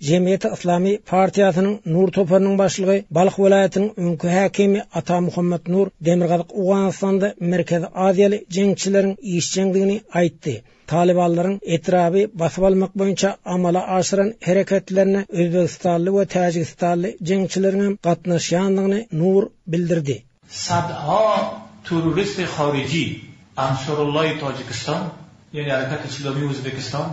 Jemgyýeti Yslamy partiýasynyň Nur toparynyň başlygy, Balh welaýatynyň öňki häkimi Ata Muhammet Nur Demirgazyk Owganystanda Merkezi Aziýaly jeňçileriň işjeňdigini aýtdy. Talybanlaryň etraby basyp almak boýunça amala aşyran hereketlerine özbegistanly we täjigistanly jeňçileriňem gatnaşýandygyny Nur bildirdi. Sadha terrorist hariji, Ansarullahi Tajikistan, ýagny Harakati Islami Uzbekistan,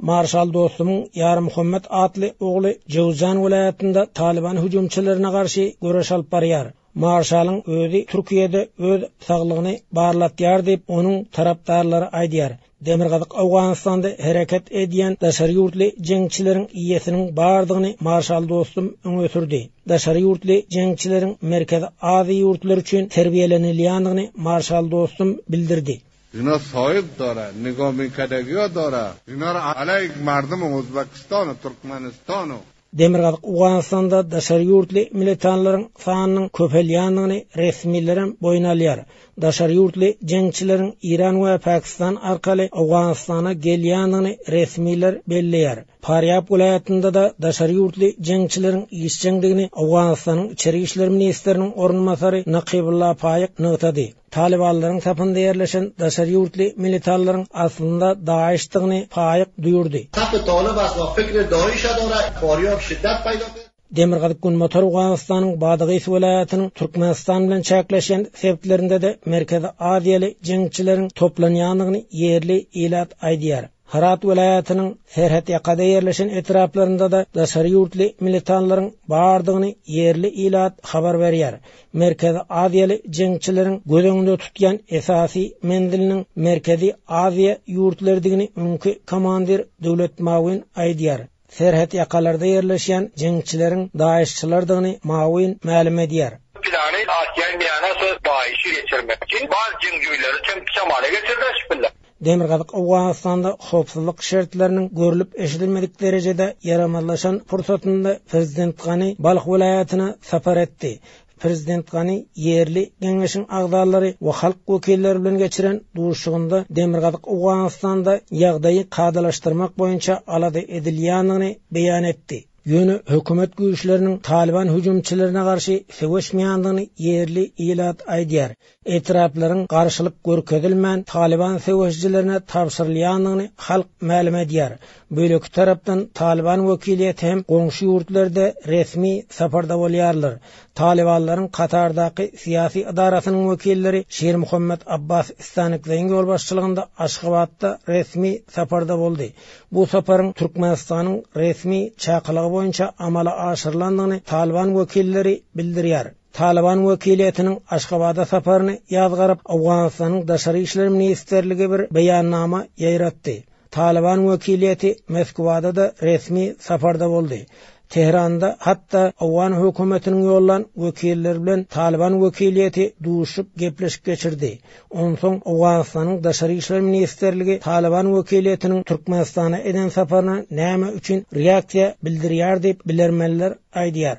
Marşal Dostumyň Ýarmuhammet atly ogly Jöwzjan welaýatynda Talyban hüjümçilerine garşy göreş alyp barýar. Marşalyň özi Türkiýede öz saglygyny barlatýar diýip, onuň tarapdarlary aýdýar. Demirgazyk Owganystanda hereket edýän daşary ýurtly jeňçileriň iýesiniň bardygyny Marşal Dostum öňe sürdi. Daşary ýurtly jeňçileriň Merkezi Aziýa ýurtlary üçin terbiýelenilýändigini Marşal Dostum bildirdi. اینا صاحب داره نگاه میکردگی ها داره اینا رو علیه مردم ازبکستان و ترکمنستان و Demirgazyk Owganystanda daşary ýurtly militanlaryň sanynyň köpelýändigini resmilerem boýun alýar. Daşary ýurtly jeňçileriň Eýran we Pakistan arkaly Owganystana gelýändigini resmiler belleýär. Farýab welaýatynda-da daşary ýurtly jeňçileriň işjeňdigini Owganystanyň içeri işler ministriniň orunbasary Nakybulla Faýyk nygtady. Talybanlaryň sapynda ýerleşen daşary ýurtly militanlaryň aslynda DAIŞ-dygyny Faýyk duýurdy. Saf Talyb ast va fikr DAIŞ dore Faryab şiddet payda kerd. Demirgazyk-Günbatar Owganystanyň Badagys welaýatynyň Türkmenistan bilen çäkleşýän sebitlerinde-de Merkezi Aziýaly jeňçileriň toplanýandygyny ýerli ilat aýdýar. Hyrat welaýatynyň serhetýakada ýerleşen etraplarynda-da daşary ýurtly militanlaryň bardygyny ýerli ilat habar berýär. Merkezi Aziýaly jeňçileriň göz öňünde tutýan esasy menziliniň Merkezi Aziýa ýurtlarydygyny öňki komandir Döwlet Mawin aýdýar. Serhetýakalarda ýerleşýän jeňçileriň DAIŞ-çylardygyny Mawin mälim edýär. Plany Asiýa miýana şo DAIŞ-i geçirmek üçin bar jeňjüýleri çem-çamala getirdiler şpilla. Demirgazyk Owganystanda howpsuzlyk şertleriniň görlüp-eşidilmedik derejede ýaramazlaşan pursatynda prezident Gani Balh welaýatyna sapar etdi. Prezident Gani ýerli geňeşiň agzalary we halk wekilleri bilen geçiren duşuşygynda Demirgazyk Owganystanda ýagdaýy kadalaşdyrmak boýunça alada edilýändigini beýan etdi. Ýöne hökümet güýçleriniň Talyban hüjümçilerine garşy söweşmeýändigini ýerli ilat aýdýar. Etraplaryň garşylyk görkezilmän Talyban söweşijilerine tabşyrylýandygyny halk mälim edýär. Beýleki tarapdan Talyban wekiliýeti hem goňşy ýurtlarda resmi saparda bolýarlar. Talybanlaryň Katardaky syýasy edarasynyň wekilleri Şirmuhammet Abbas Stanikzeýiň ýolbaşçylygynda Aşgabatda resmi saparda boldy. Bu saparyň Türkmenistanyň resmi çakylygy boýunça amala aşyrylandygyny Talyban wekilleri bildirýär. Talyban wekiliýetiniň Aşgabada saparyny ýazgaryp, Owganystanyň Daşary işler ministrligi bir beýannama ýaýratdy. Talyban wekiliýeti Moskwada-da resmi saparda boldy. Tehranda hatda owgan hökümetiniň ýollan wekilleri bilen Talyban wekiliýeti duşup gepleşik geçirdi. Onsoň Owganystanyň Daşary işler ministrligi Talyban wekiliýetiniň Türkmenistana eden saparyna näme üçin reaksiýa bildirýär diýip bilermenler aýdýar.